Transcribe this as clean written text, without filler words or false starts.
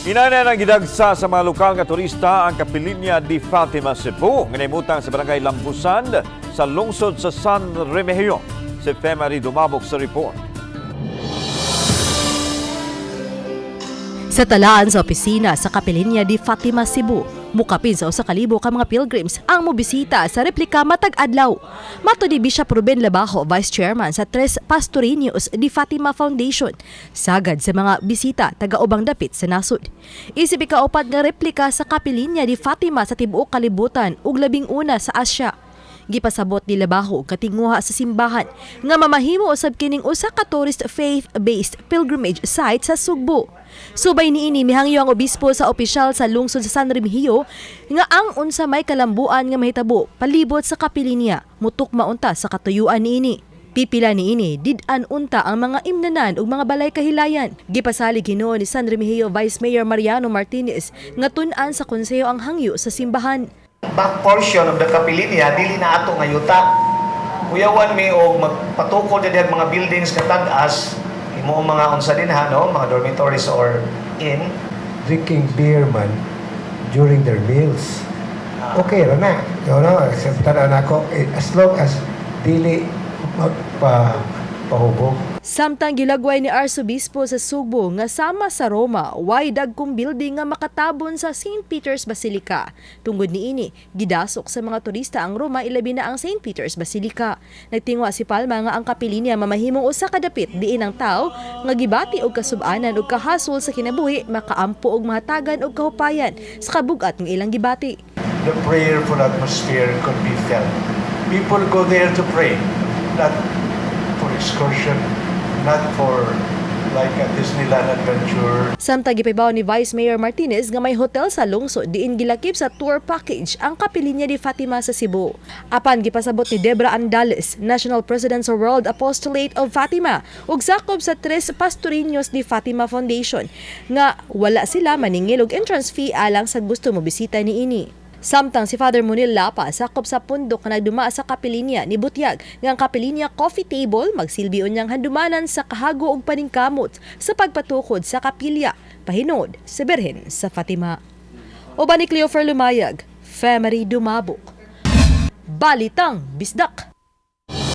Inana ng gidagsa sa mga lokal nga turista ang Kapilinya di Fatima, Cebu, nga nahimutang sa barangay Lambusan sa lungsod sa San Remigio. Si Femary Dumabok sa report. Sa talaan sa opisina sa Kapilinya di Fatima, Cebu, mukapin sa 1,000 ka mga pilgrims ang mobisita sa replika matag adlaw. Mato ni Bishop Ruben Labajo, Vice Chairman sa Tres Pastorinios di Fatima Foundation, sagad sa mga bisita taga-ubang dapit sa nasod. Isip ikaupat nga replika sa Kapilinya di Fatima sa tibuok kalibutan ug 11 sa Asya. Gipasabot ni Labajo katinguha sa simbahan nga mamahimo usab kining usa ka tourist faith-based pilgrimage site sa Sugbo. Subay niini, mihangyo ang obispo sa opisyal sa lungsod sa San Remigio nga ang unsa may kalambuan nga mahitabo palibot sa kapilinya mutukma unta sa katuyuan niini. Pipila niini, did-an unta ang mga imnanan ug mga balay kahilayan. Gipasalig hinuon ni San Remigio Vice Mayor Mariano Martinez nga tun-an sa konseho ang hangyo sa simbahan. Back portion of the Kapilinya dili na ato nga yuta. Kuyawan mi og magpatukod na mga buildings nga tag-as imo mga unsa din ha, no, mga dormitories or inn. Drinking beer man during their meals. Okay ra na. Except tanaw nako, eh, as long as dili magpa pahubog. Samtang gilagway ni Arsobispo sa Sugbo nga sama sa Roma, way dagkong building nga makatabon sa St. Peter's Basilica. Tungod niini, gidasok sa mga turista ang Roma, ilabi na ang St. Peter's Basilica. Nagtingwa si Palma nga ang kapilinya mamahimong usa ka dapit diin ang tao nga gibati og kasub-anan ug kahasol sa kinabuhi makaampo og mahatagan og kahupayan sa kabugat ng ilang gibati. The prayerful atmosphere could be felt. People go there to pray, not for excursion, not for like a Disneyland adventure. Samtang gipahibaw ni Vice Mayor Martinez nga may hotel sa lungsod diin gilakip sa tour package ang Kapilinya di Fatima sa Cebu. Apan gipasabot ni Debra Andales, National President sa World Apostolate of Fatima ug sakop sa Tres Pastorinos di Fatima Foundation, nga wala sila maningil og entrance fee alang sa gusto mo bisita niini. Samtang si Father Munil Lapa, sakop sa pundok nga nagduma sa kapilinya, nibutyag nga ang Kapilinya Coffee Table magsilbi unyang handumanan sa kahago ug paningkamot sa pagpatukod sa kapilya pahinungod sa Birhen sa Fatima. Uban ni Cleofer Lumayag, Femery Dumabok. Balitang Bisdak.